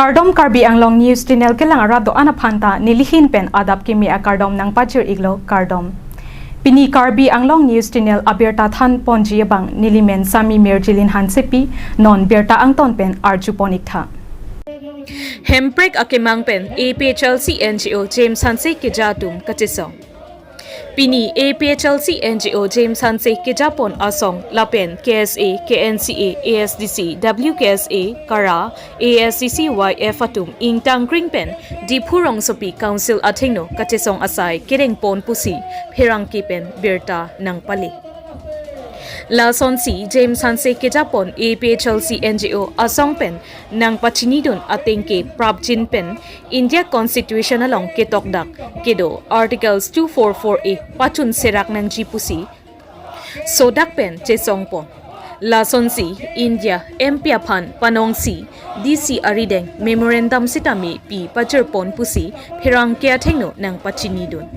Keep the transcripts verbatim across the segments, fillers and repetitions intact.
Kardom, Karbi Anglong News Channel kelang arat do-an aphanta nelihin pen adap kimi akardom nangpachir-iklo, kardom. Pini Karbi Anglong News Channel abirta than ponji abang nelimen Sami Mirjilin Hansepi, non birta angton pen arju pon-iktha. Hemprek akemang pen A P H L C N G O James Hanse keja atum kachesong. Pini A P H L C N G O James Hanse kejapon asong lapen K S A, K N C A, A S D C, W K S A, KARA, A S D C Y F atum ingtangkring pen Diphu rongsopi Council athengno kachesong asai kerengpon pusi pherangke pen birta nangpale. Lasonsi James Hanse kejapon A P H L C N G O asong pen nangpachinidun atengke prapjin pen India Constitution along ketokdak kedo Articles two four four A pachun serak nangji pusi sodak pen chesongpon. Lasonsi India M P aphan panongsi D C arideng memorandum sitame pi pajirpon pusi pherangke athengno nangpachinidun.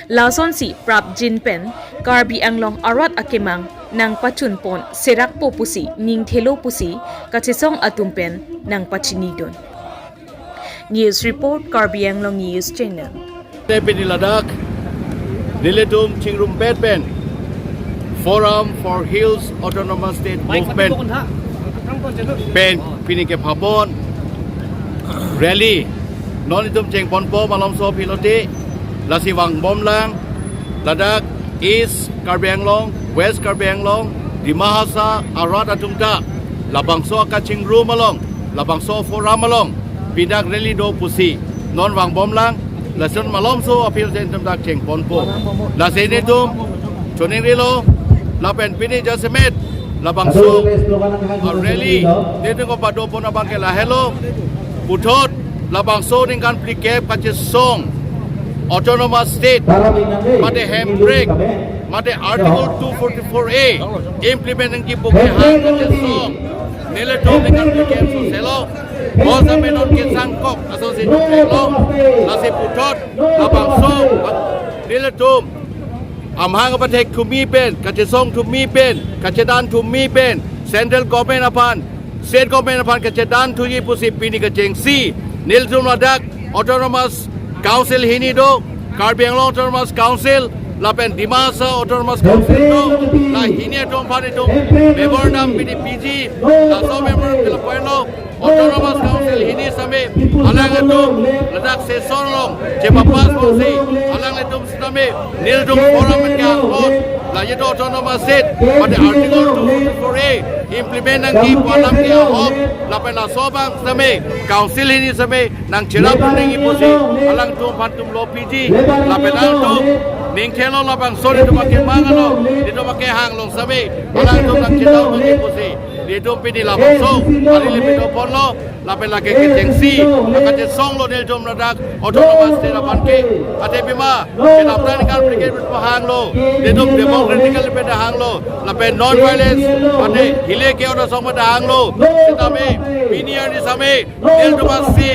Lasonsi prapjin pen Karbi Anglong arat akemang nangpachunpon serakpo pusi ningthelo pusi kachesong atum pen nangpachinidun. News report, Karbi Anglong News Channel. Te pini ladak nelitum chingrumpet pen Forum for Hills Autonomous State Movement pen pini kephapon rally non itum chengponpo malomso pilote, lasi vangbomlang ladak East Karbi Anglong, West Karbi Anglong, Dima Hasao arat atum ta labangso akachingrum along, labangso forum along pini dak rally do pusi non vangbomlang, lason malomso appeal jen itum dak chengponpo. Lasi nelitum choningrilo lapen pini jasemet labangso rally nelitum kepadopon abangke lahelo, puthot labangso ningkan phlikep kachesong Autonomous State mate Hemprek mate Article two forty-four A implement nangji pu kehang kachesong nelitum ningkan phlikep soselo. Bonsitame non kesangkok asonsi nuklo, lasi puthot labangso nelitum amahang apathek thumi pen, kachesong thumi pen, kachedan thumi pen, Central Government aphan, State Government aphan kachedan thuji pusi pini kachengsi nelitum ladak Autonomous Council hini do, Karbi Anglong Autonomous Council lapen Dima Hasao Autonomous Council do, la hini atum aphan itum memorandum pini piji, laso memorandum ke lapu-an lo, Autonomous Council hini sitame alang atum ladak session along chepapass pusi alanglitum sitame nelitum forum ke ahok, la itum Autonomous State mate Article two forty-four A implement nangji pu alam ke ahok, lapen laso abang sitame Council hini sitame nangcherap nangji pusi alangtum aphan itum lo piji, lapen alangtum ningthelo labangso nelitum akemang along, nelitum akehang along sitame alangtum nangchedan nangji pusi nelitum pini labangso rally pado ponlo, lapen lake kechengsi akachesonglo nelitum ladak Autonomous State aphan ke. Athe pima kedamtang ningkan phlikep pahanglo, nelitum democratically pen hanglo, lapen non-violence ante hileke ora song pen hanglo. Sitame pini arni sitame nelitum asi,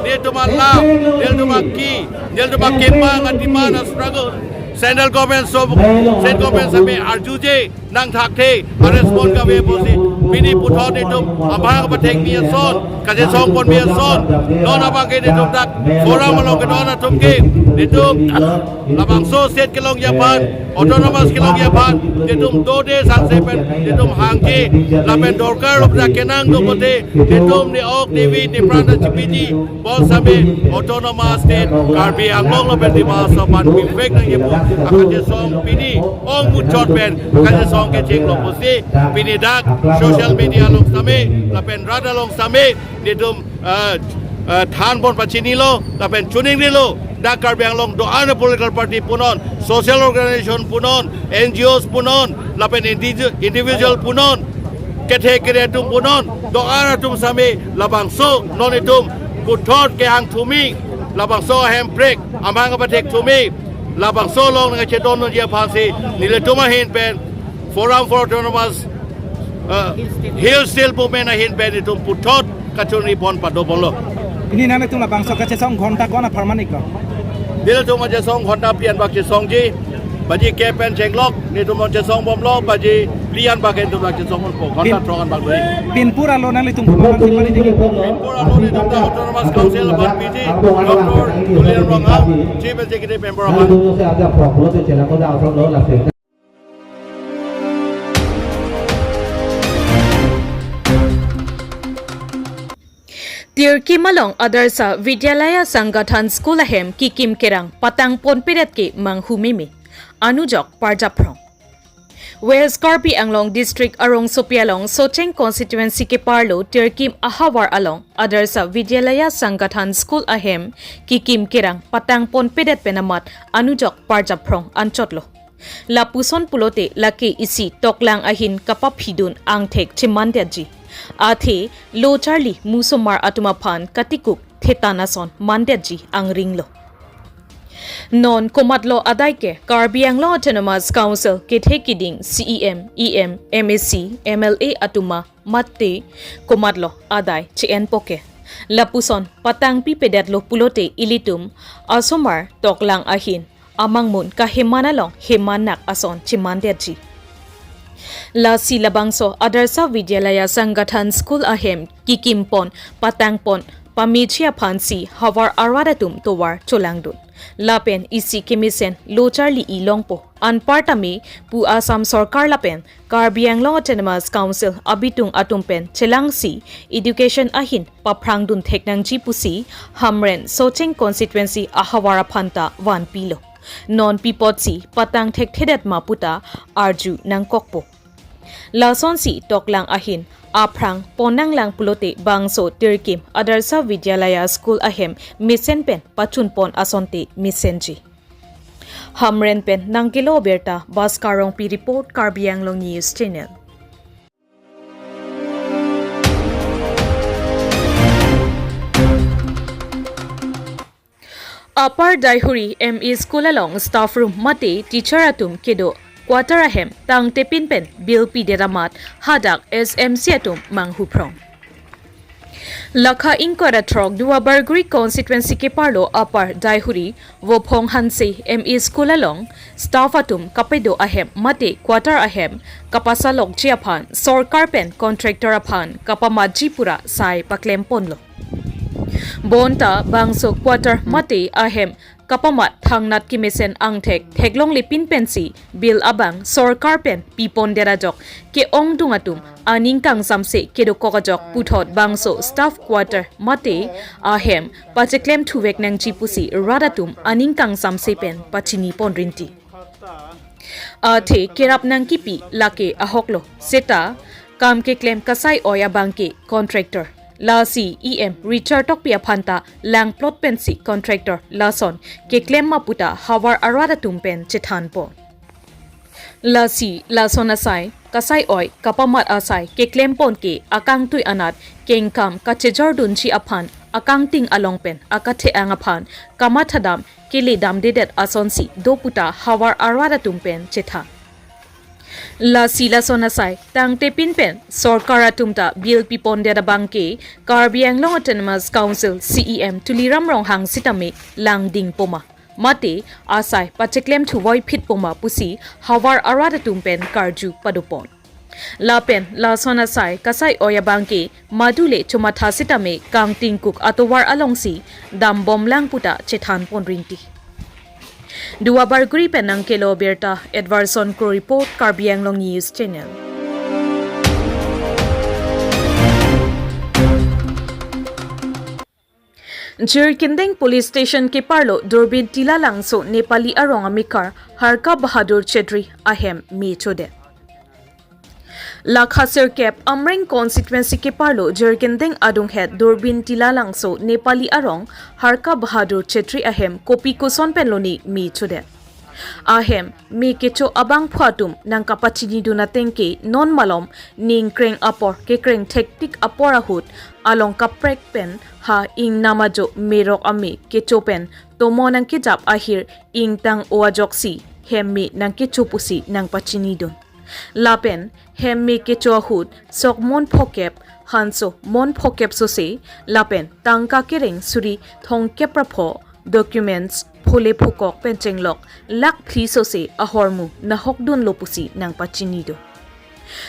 nelitum alam, nelitum aki, nelitum akemang a-demand a-struggle Central Government so, State Government sitame arjuje nangthakthe, a-respond kave pusi pini puthot nelitum amahang apathek mi ason, kachesongpon mi ason, non abangke nelitum dak forum along kedo-an atum ke nelitum labangso state kelongji aphan, Autonomous kelongji aphan nelitum dode sangse pen nelitum hangke, lapen dorkar lo dak kenang do pote nelitum ne-ok ne-vi nepran ta chipiji, bonsitame Autonomous State Karbi Anglong lapen Dima Hasao aphan bivek nangji pu akachesong pini ongmuchot pen kachesong kechenglo pusi pini dak social media along sitame lapen rat along sitame nelitum, ah, ah, thanpon pachinilo lapen choningrilo, dak Karbi Anglong do-an a-political party punon, social organization punon, N G Os punon, lapen indi-, individual punon, kethe kere atum punon, do-an atum sitame labangso non itum puthot kehang thumi, labangso Hemprek amahang apathek thumi, labangso along nangchedon nangji aphansi nelitum ahin pen Forum for Autonomous, uh, Hill State Movement ahin pen itum puthot kachinipon pado ponlo. Pini nanglitum labangso kachesong ghonta ko-an apharman-iklo? Nelitum kachesong ghonta pi-an bak chesongji. Baji ke pen chenglok, netum non chesong bomlo, baji phli an bak netum nang chesong bompo, ghonta Pin- throk an bak doi. Pinpur alo nanglitum pura nanglitum pura alo netum ta Autonomous Council ban piji, Doctor Tuliram Ronghang, Chief Executive Member aphan. Tirkim along Adarsha Vidyalaya Sangathan School ahem kikim kerang patang ponpedet ke manghumeme, anujok parjaphrong. West Karbi Anglong District arongsopi along Socheng Constituency keparlo Tirkim ahavar along Adarsha Vidyalaya Sangathan School ahem kikim kerang patang ponpedet pen amat anujok parjaphrong anchotlo. Lapuson pulote lake isi toklang ahin kapaphidun angthek chemandetji. Athe lo charli musomar atum aphan katikuk thetan ason mandetji angringlo. Non komatlo adai ke Karbi Anglong Autonomous Council kethe kiding C E M, E M, M A C, M L A atum amate komatlo adai che-enpo ke. Lapuson patang pipedetlo pulote ilitum asomar toklang ahin amangmun kaheman along heman nak ason chemandetji. Lasi labangso Adarsha Vidyalaya Sangathan School ahem kikim pon patang pon pameji aphansi havar arat atum tovar cholangdun. Lapen isi kemesen lo charli i longpo. Anparta me pu Assam Sorkar lapen Karbi Anglong Autonomous Council abitung atum pen chelangsi education ahin paphrangdun thek nangji pusi Hamren Socheng Constituency ahavar aphanta vanpilo. Non pi apotsi patang thekthedet ma puta arju nangkokpo. Lasonsi toklang ahin aphrang ponnanglang pulote bangso Tirkim Adarsha Vidyalaya School ahem mesen pen pachun pon asonte mesenji. Hamren pen nangkelo birta Bhaskar Rongpi report, Karbi Anglong News Channel. Upper Daihuri M E School along staff room mate teacher atum kedo quarter ahem tangtepin pen bill pidet amat hadak S M C atum manghuphrong. Lakha ingkoi ra throk Duarbagori constituency keparlo Upper Daihuri Vophong Hanse M E School along staff atum kapedo ahem mate quarter ahem kapasalokji aphan sorkar pen contractor aphan kapamatji pura sai paklemponlo. Bonta bangso quarter mate ahem kapamat thangnat kemesen angthek theklonglepin pensi bill abang sorkar pen pipondet ajok ke-ongdung atum aning kangsamse kedokok ajok puthot bangso staff quarter mate ahem pacheklem thuvek nangji pusi rat atum aning kangsamse pen pachini ponrinti. Athe kerap nangkipi lake ahoklo seta kam keklem kasai oi abangke contractor. Lasi E M Richard Tokbi aphanta langplot pensi contractor lason keklem ma puta havar arat atum pen chethanpo. Lasi lason asai kasai oi kapamat asai keklempon ke akangtui anat kengkam kachejordunji aphan akangting along pen akathe-ang aphan kamathadam keledamdedet asonsi do puta havar arat atum pen chethan. Lasi lason asai tangtepin pen sorkar atum ta bill pipondet abangke Karbi Anglong Autonomous Council C E M Tuliram Ronghang sitame langdingpo ma mate asai pacheklem thuvoiphitpo ma pusi havar arat atum pen karju padopon. Lapen lason asai kasai oi abangke madule chomatha sitame kangtingkuk atovar alongsi dambomlang puta chethanponrinti. Duarbagori pen nangkelo birta Edwardson Kro report, Karbi Anglong News Channel. Jirkindeng Police Station keparlo Durbin Tilalangso Nepali arong amekar Harka Bahadur Chetri ahem me chodet. Lakha sirkep Amreng constituency keparlo Jirkindeng adunghet Durbin Tilalangso Nepali arong Harka Bahadur Chetri ahem kopi koson penloni me chodet. Ahem me kecho abangphu atum nangkapachinidun atengke non malom ningkreng apor kekreng thektik apor ahut along kaprek pen ha ingnam ajo merok ame kecho pen tomon nangkejap ahir ingtang-o ajoksi hem me nangkecho pusi nangpachinidun. Lapen hem me kecho ahut sok mon phokep, hanso mon phokep sose, lapen tangka kereng suri thomkep ra pho documents phole phukok pen chenglok lakh phli sose ahormu nahokdunlo pusi nangpachini do.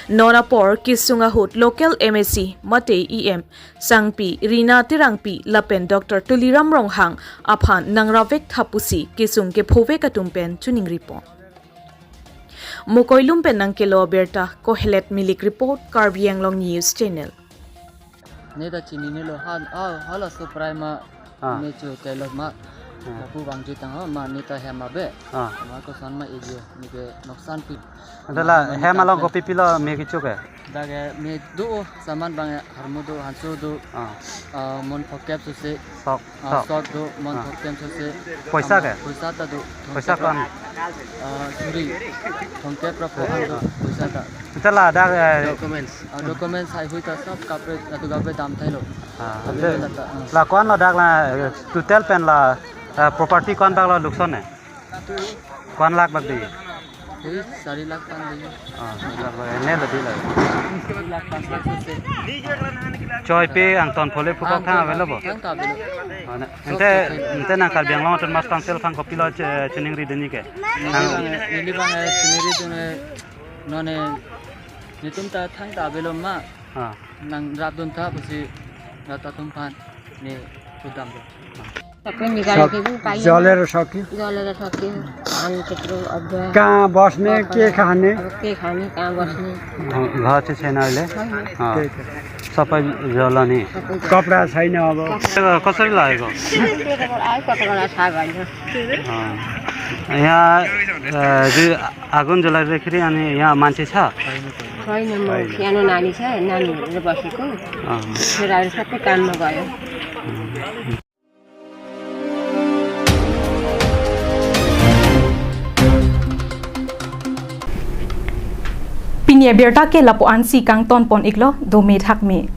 Non apor kesung ahut local M A C mate E M sangpi Rina Terangpi lapen Doctor Tuliram Ronghang aphan nangravek tha pusi kesung kephovek atum pen chiningripon. Mokoilum pen nangkelo abirta Kohelet Milik report, Karbi Anglong News Channel. Neta chininelo han, ah, halaso prai ma, ah, me chu telok ma, ah, lapu bangji tang ho ma neta hem abe, ah, ma koson ma eje, neke noksan pi. Ante la hem along kopi pilo me kecho ke? Dak ke me do saman bang harmu do, hanso do, ah, ah, mon phokep sose. Sok, ah, sok. Sok do, mon, ah, thoktem sose. Poisa ke? Poisa ta do. Poisa thongkep kon? Ah, suri. Thongkep ra pho ang do, poisa ta. Ante ladak, eh, documents. Ah, documents hai hui ta sab kaprek, atu kaprek dam thailo. Ah, ante available ta, ah. La ko-an ladak la, eh, total pen la, eh, property ko-an bak lo lukson ne? Ko-an lakh bak di? Hei, sari lakh tan di. Ah, sari lakh bak. Ene lo di la. Sari lakh, panch lakh sose. Choi pe angton phole phukok thang avelo bo? Thang ta avelo. Ah, ne. Ante, ante nang Karbi Anglong Autonomous Council aphan kopilo che-, chiningri dunji ke? Neli bang, neli bang, eh, chiningri dun, eh, non, eh, netum ta thang ta avelo ma. Ah. Nangrap dun tha pusi rat atum aphan ne kudam do. सबै निकालेको छु, पाइएन। जलेर सक्यो। जलेर सक्यो। पानी त्यत्रो अदुवा। कहाँ बस्ने, के खाने? अब के खाने, कहाँ बस्ने? अँ, घर चाहिँ छैन अहिले? छैन। अँ। त्यही त। सबै जल्यो नि? सबै जल्यो। कपडा छैन अब। कपडा। कसरी लागेको? त्यही त आयो, कपडा छ भएन। अँ। यहाँ, अ, जो आगो जलाइराख्दाखेरि अनि यहाँ मान्छे छ? छैन, म सानो नानी छ, नानीहरू बसेको। अँ। छोराहरू सबै काममा गयो। अँ। Pini abirta ke lapu-ansi kangtonpon iklo, dome thakme.